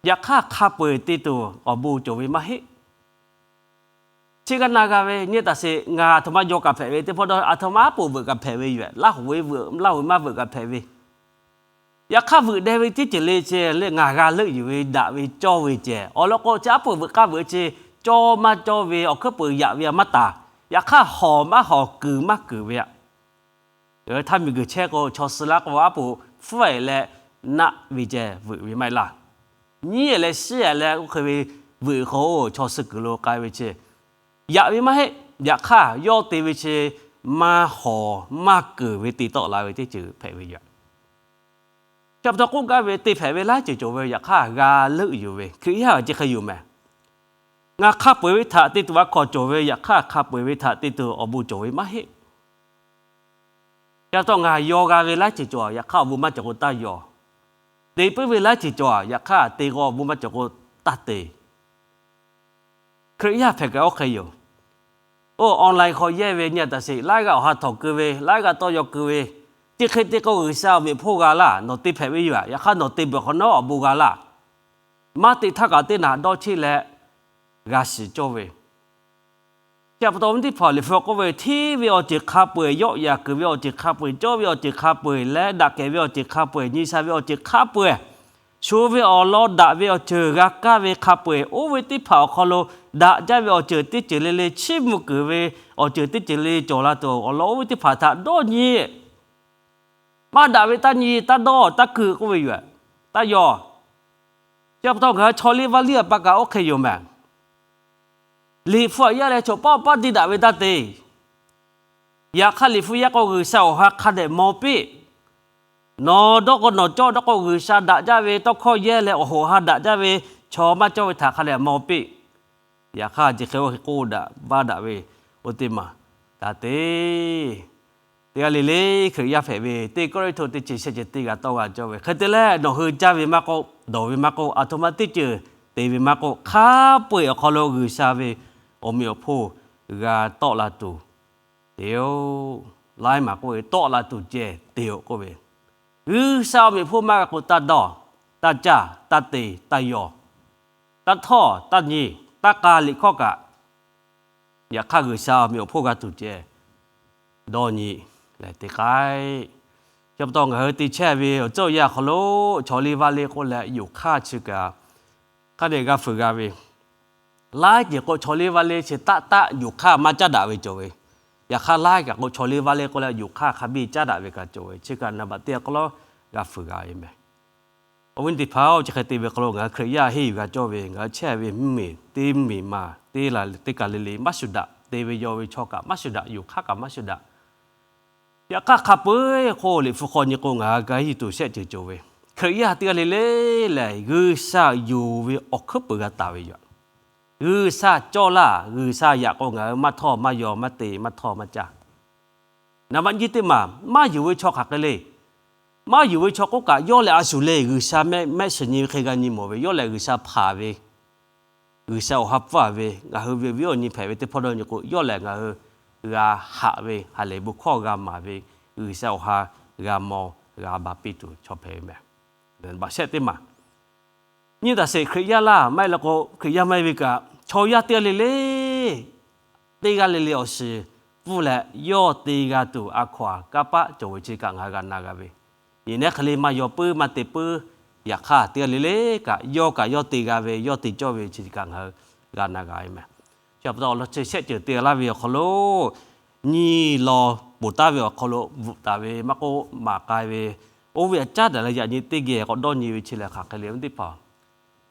Yaꞈ hk'aˇ, hk'a peu-eˬ te tuˬ awˬ bon cawˬ ve maˇ heˆ. Chi g'a na g'a ve nyi taˍ sheˍ, ngaˬ aˬ htoꞈ ma jaw kaꞈ hpehꞈ ve teˇ hpawˇ dawˇ, aˬ htoꞈ ma aˉ poꞈ veuꞈ kaꞈ hpehꞈ ve yoˬ. Laˇ hoꞈ ve veuꞈ, Laˇ hoꞈ ve maˇ veuꞈ kaꞈ hpehꞈ ve. Yaꞈ hk'aˇ, veuꞈ deh ve teˇ ceuˬ le chi le ngaˬ g'a leuˆ yuˬ ve daꞈ ve cawˇ ve ceh. Awˬ lawn k'o, chi aˉ poꞈ veuꞈ k'aˇ veuꞈ chi cawˇ maˇ cawˇ ve awˬ hkuiˉ peuˬ yaꞈ ve a maˇ taˍ. Yaꞈ hk'aˇ, hawˍ maˇ hawˍ, kuiˬ maˇ kuiˬ ve aꞈ. Htaˇ miˬguiˬ chehˇ k'o, chaw suh laˇ k'o, aˉ poꞈ hpfuhˇ-e leh naˆ ve ceh veuꞈ ve maˇ heˆ laˇ. Nyiˉ-e leh shiˉ-e leh oˇ hk'e ve veuꞈ k'o, chaw suh kuiˬ lo k'ai ve chi yaꞈ ve maˇ heˆ. Yaꞈ hk'aˇ, yawˇ te ve chi maˇ hawˍ maˇ kuiˬ ve te tawˆ la ve teˇ ceuˬ hpehꞈ ve yoˬ. Chi pa taw k'oˆ gaˇ ve, te hpehꞈ ve laiˉ ceuˬ cawˬ ve, yaꞈ hk'aˇ g'a leuˆ yuˬ ve Hkriꞈ yaˇ chi hk'e yoˬ mehˍ. Ngaˬ hk'a peu-eˬ ve htaꞈ te tuˬ a hkawˍ cawˬ ve, yaꞈ hk'aˇ hk'a peu-eˬ ve htaꞈ te tuˬ awˬ bon cawˬ ve maˇ heˆ. Chi pa taw ngaˬ yaw g'a ve laiˉ ceuˬ cawˬ, yaꞈ hk'aˇ awˬ bon maˇ cawˬ k'o taˇ yaw. Te puiˉ ve laiˉ ceuˬ cawˬ, yaꞈ hk'aˇ te k'o awˬ bon maˇ cawˬ k'o taˇ te. Hkriꞈ yaˇ hpehꞈ kaꞈ oˇ hk'e yoˬ. Oˇ online hk'aw yehˇ ve nyi a taˍ sheˍ, laiˉ g'aˇ awˬ ha htawꞈ keu ve, laiˉ g'aˇ tawˇ yaw keu ve, teˇ hk'e te k'o G'uiˬsha awˬ meꞈ awˬ hponˇ g'a laˇ, nawˬ te hpehꞈ ve yoˬ. Yaꞈ hk'aˇ nawˬ te beuꞈ hk'awꞈ nawˉ awˬ bon g'a laˇ. Maˇ te htaˇ kaꞈ teˇ naꞈ dawˇ cheˆ leh g'a shiˍ cawˇ ve. Chi pa taw awˬ viˉ teˇ hpaˍ, Liꞈ hpu k'oˆ ve, hteˇ ve awˬ ceuˬ hk'a peu-eˬ, yawˆ yaꞈ kuiˬ ve awˬ ceuˬ hk'a peu-eˬ, cawˇ ve awˬ ceuˬ hk'a peu-eˬ leh daꞈ kehˬ ve awˬ ceuˬ hk'a peu-eˬ, nyi sha ve awˬ ceuˬ hk'a peu-eˬ, sho ve awˬ lawn daꞈ ve awˬ ceuˬ g'a kaˇ ve hk'a peu-eˬ, oˇ ve teˇ hpaˍ awˬ hk'aw lo daꞈ jaˇ ve awˬ ceuˬ teˇ ceuˬ le le, chiˇ mvuh kuiˬ ve awˬ ceuˬ teˇ ceuˬ le cawˬ la tuˬ awˬ lawn oˇ ve teˇ hpaˍ htaꞈ dawˇ nyi. Maˇ daꞈ ve taˇ nyi, taˇ dawˇ, taˇ keu k'oˆ ve yoˬ. Taˇ yaw. Chi pa taw ngaˬ hui chaw liˇ vaˇ liˇ a pa kaꞈ oˇ hk'e yoˬ mehˍ. Liꞈ hpu aꞈ yaˇ leh chaw paˆ paˆ te daꞈ ve taˇ te. Yaꞈ hk'aˇ Liꞈ hpu yaˇ k'o G'uiˬsha awˬ ha hk'a dehꞈ maw piˇ. Nawˬ dawˇ k'o nawˬ cawˇ dawˇ k'o G'uiˬsha daꞈ jaˇ ve tawˇ hkawˇ yehˇ leh awˬ hoꞈ ha daꞈ jaˇ ve chaw maˇ cawˇ ve htaꞈ hk'a dehꞈ maw piˇ. Yaꞈ hk'aˇ chi hk'e oˇ hk'e k'oˆ daꞈ vaˇ daꞈ ve, oˇ teˇ maˬ taˇ te. Teˇ g'aˇ le le Hkriꞈ yaˇ hpehꞈ ve teˇ Kawˇrenˍhtuˆ teˇ chi shehˆ ceuˬ teˇ g'a tawˇ g'a cawˇ ve hk'e te leh, nawˬ hui caˇ ve maˇ k'oˆ, dawˬ ve maˇ k'oˆ, aˬ htoꞈ ma teˇ ceuˬ te ve maˇ k'oˆ, hk'a peu-eˬ awˬ hk'aw lo G'uiˬsha ve awˬ meꞈ awˬ hponˇ g'a tawˆ la tuˬ te-oˬ. Laiˉ maˬ k'oˆ ve, tawˆ la tuˬ ceh te-oˬ k'oˆ ve, G'uiˬsha awˬ meꞈ awˬ hponˇ maˇ g'a k'o taˇ dawˇ, taˇ caˇ, taˇ te, taˇ yaw, taˇ htawˇ, taˇ nyi, taˇ k'a liꞈ hkawˇ kaꞈ. Yaꞈ hk'aˇ G'uiˬsha awˬ meꞈ awˬ hponˇ g'a tuˬ ceh dawˇ nyi leh te k'ai. Chi pa taw ngaˬ hui te chehˇ ve awˬ tcuhˇ awˬ yanˇ awˬ hk'aw lo chaw liˇ vaˇ liˇ k'oˆ leh yonˍ hk'aˇ chi kaꞈ hk'a dehꞈ g'a fuiˍ g'a ve. Laiˉ ceuˬ k'o chaw liˇ vaˇ liˇ chi taˆ taˆ yonˍ hk'aˇ maˇ caˉ daꞈ ve cawˬ ve. Yaꞈ hk'aˇ laiˉ kaꞈ k'o chaw liˇ vaˇ liˇ k'oˆ leh yonˍ hk'aˇ hk'a biˇ caˉ daꞈ ve kaꞈ cawˬ ve. Chi kaꞈ naˍ baꞈ teˇ awˬ hk'aw lo g'a fuiˍ g'a ve mehˍ. Awˬ viˉ teˇ hpaˍ-oˬ, chi hk'e te ve hk'aw lo ngaˬ hui Hkriꞈ yaˇ henˇ yuˬ g'a cawˇ ve, ngaˬ hui chehˇ ve mvuhˇmiˬ teˇ mvuhˇmiˬ ma teˇ la teˇ kaˬ le le maˇ shuˍ daꞈ, te ve yaw ve chaw kaꞈ maˇ shuˍ daꞈ, yonˍ hk'aˇ kaꞈ maˇ shuˍ daꞈ. Yaꞈ hk'aˇ hk'a peu-eˬ k'o Liꞈ hpu hk'aw nyi k'o ngaˬ hui g'a henˇ tuˬ shehˆ ceuˬ cawˬ ve, Hkriꞈ yaˇ teˇ g'aˇ le le lehˬ G'uiˬsha yonˍ ve awˬ hkuiˉ peuˬ g'a taˍ ve yoˬ. G'uiˬsha cawˇ laˇ, G'uiˬsha yaꞈ k'o ngaˬ hui maˇ htawˇ maˇ yaw, maˇ te, maˇ htawˇ maˇ caˇ. Naˍ baꞈ nyi teˇ maˬ maˇ yonˍ ve chaw hk'aˬ hk'e le. Maˇ yonˍ ve chaw k'oˆ kaꞈ, yawˇ lehˬ a shuˍ le, G'uiˬsha mehˆ mehˆ shiˍ nyi ve hk'e g'a nyi mawˬ ve, yawˇ lehˬ G'uiˬsha hpanˍ ve, G'uiˬsha awˬ ha pfuhˇ ve, ngaˬ hui ve awˬ viˉ awˬ nyi hpehꞈ ve teˇ hpawˇ dawˇ nyi k'o, yawˇ lehˬ ngaˬ hui g'a haꞈ ve, ha lehˬ bon hkawˇ g'a maˍ ve, G'uiˬsha awˬ ha g'a maw g'a baˬ piˇ tuˬ chaw hpehꞈ ve mehˍ. Baꞈ shehˆ teˇ maˬ nyi taˍ sheˍ, Hkriꞈ yaˇ laˇ maˇ heˆ leh k'o Hkriꞈ yaˇ maˇ heˆ ve kaꞈ chaw yaˇ teˇ g'aˇ le le, teˇ g'aˇ le le awˬ shiˍ pfuhˇ leh yawˇ te g'a tuˬ a hkaw-anˬ kanˇ paˆ cawˬ ve chi kaꞈ ngaˬ hui g'a na g'a ve. Nyi nehˉ hk'e le maˇ yaw puiˉ maˇ te puiˉ, yaꞈ hk'aˇ teˇ g'aˇ le le kaꞈ yawˇ kaꞈ yawˇ te g'a ve, yawˇ te cawˇ ve chi kaꞈ ngaˬ hui g'a na g'a ve mehˍ. Chi pa taw awˬ lawn chi shehˆ ceuˬ te laˇ ve awˬ hk'aw lo nyi law ponˬ taˍ ve awˬ hk'aw lo bvuhꞈ taˍ ve maˇ k'oˆ, maˍ k'ai ve, oˇ ve aꞈ caˉ daꞈ leh yaꞈ nyi teˇ geh k'awꞈ dawˇ nyi ve chi lehˬ hk'aˬ hk'e le ve teˇ hpaˍ,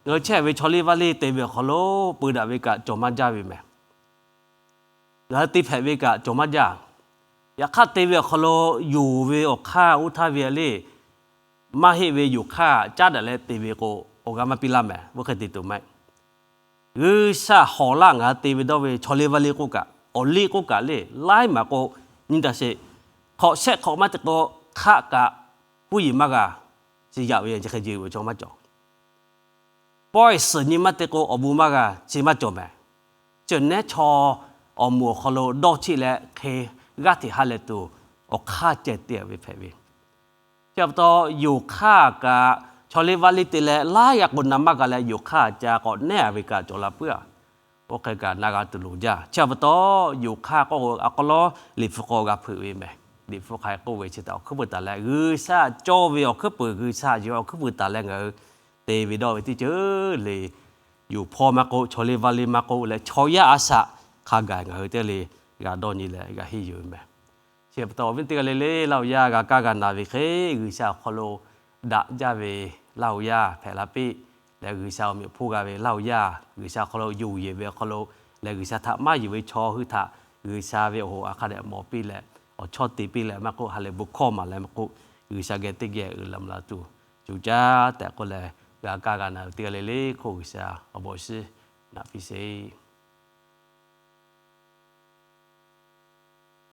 ngaˬ hui chehˇ ve chaw liˇ vaˇ liˇ te ve awˬ hk'aw lo peu daꞈ ve kaꞈ cawˬ maˇ jaˇ ve mehˍ. Ngaˬ hui te hpehꞈ ve kaꞈ cawˬ maˇ jaˇ. Yaꞈ hk'aˇ te ve awˬ hk'aw lo yonˍ ve awˬ hk'aˇ oˇ htaˇ ve le, maˇ heˆ ve yonˍ hk'aˇ caˉ daꞈ leh te ve k'o, awˬ g'aˇ maˇ piˇ laˇ mehˍ. Oˇ hk'e te tuˬ maˇ heˆ. G'uiˬsha hawꞈ laˇ ngaˬ hui te ve dawˇ ve chaw liˇ vaˇ liˇ k'oˆ kaꞈ, awˬ liˇ k'oˆ kaꞈ le, laiˉ maˬ k'o, nyi taˍ sheˍ, hk'awꞈ shehˆ hk'awꞈ maˇ te k'o, hk'aˆ kaꞈ puiˉ yeˬ maˇ g'a, chi yaꞈ ve chi hk'e jeˬ ve chaw maˇ cawˬ. Pawehˇ suhˍ nyi maˇ te k'o, awˬ bon maˇ g'a, chi maˇ cawˬ mehˍ. Ceuˬ nehˉ chaw awˬ moˍ awˬ hk'aw lo dawˇ cheˆ leh hk'e g'aˇ hteꞈ ha lehˬ tuˬ, awˬ hk'aˇ ceh te ve hpehꞈ ve. Chi pa taw, yonˍ hk'aˇ kaꞈ chaw liˇ vaˇ liˇ te leh laiˉ g'a k'o na maˇ g'a leh, yonˍ hk'aˇ ca k'awꞈ nehˉ a ve kaꞈ cawˬ la puiˉ a. Oˇ hk'e kaꞈ na g'a tuˬ loˍ jaˇ. Chi pa taw, yonˍ hk'aˇ k'oˆ a k'aw lawˉ Liꞈ hpu k'awꞈ g'a hpeuꞈ ve mehˍ. Liꞈ hpu hk'aˬ hk'e k'oˆ ve chi htaꞈ awˬ hkuiˉ puiˍ taˍ leh, G'uiˬsha cawˇ ve awˬ hkuiˉ puiˍ, G'uiˬsha yonˍ ve awˬ hkuiˉ puiˍ taˍ leh ngaˬ hui te ve dawˇ ve teˇ ceuˬ le, yonˍ hpawˇ maˇ k'oˆ, chaw liˇ vaˇ liˇ maˇ k'oˆ leh, chaw yaˇ a shaꞈ hk'a gaˬ ngaˬ hui teˇ g'aˇ le g'a dawˇ nyi leh g'a henˇ yuˬ ve mehˍ. Chi pa taw awˬ viˉ teˇ g'aˇ le le, Laˇ huˍ yaˇ g'a kaˇ g'a na ve hk'e, G'uiˬsha awˬ hk'aw lo daꞈ jaˇ ve Laˇ huˍ yaˇ hpehꞈ la piˇ leh, G'uiˬsha awˬ meꞈ awˬ hponˇ g'a ve Laˇ huˍ yaˇ, G'uiˬsha awˬ hk'aw lo yonˍ yeˬ ve awˬ hk'aw lo leh, G'uiˬsha htaꞈ maˇ yonˍ ve chaw hui htaꞈ G'uiˬsha ve awˬ hoꞈ a hk'a dehꞈ mawˬ piˇ leh, awˬ chawˇ te piˇ leh maˇ k'oˆ, ha lehˬ bon hkawˇ maˍ leh maˇ k'oˆ, G'uiˬsha geh teˇ geh uiˍ la mvuh la tuˬ, cuˬ caˉ tehꞈ k'oˆ leh, g'a kaˇ g'a na ve teˇ g'aˇ le le hk'oˆ G'uiˬsha awˬ bon awˬ shinˉ naꞈ piˇ sheˍ.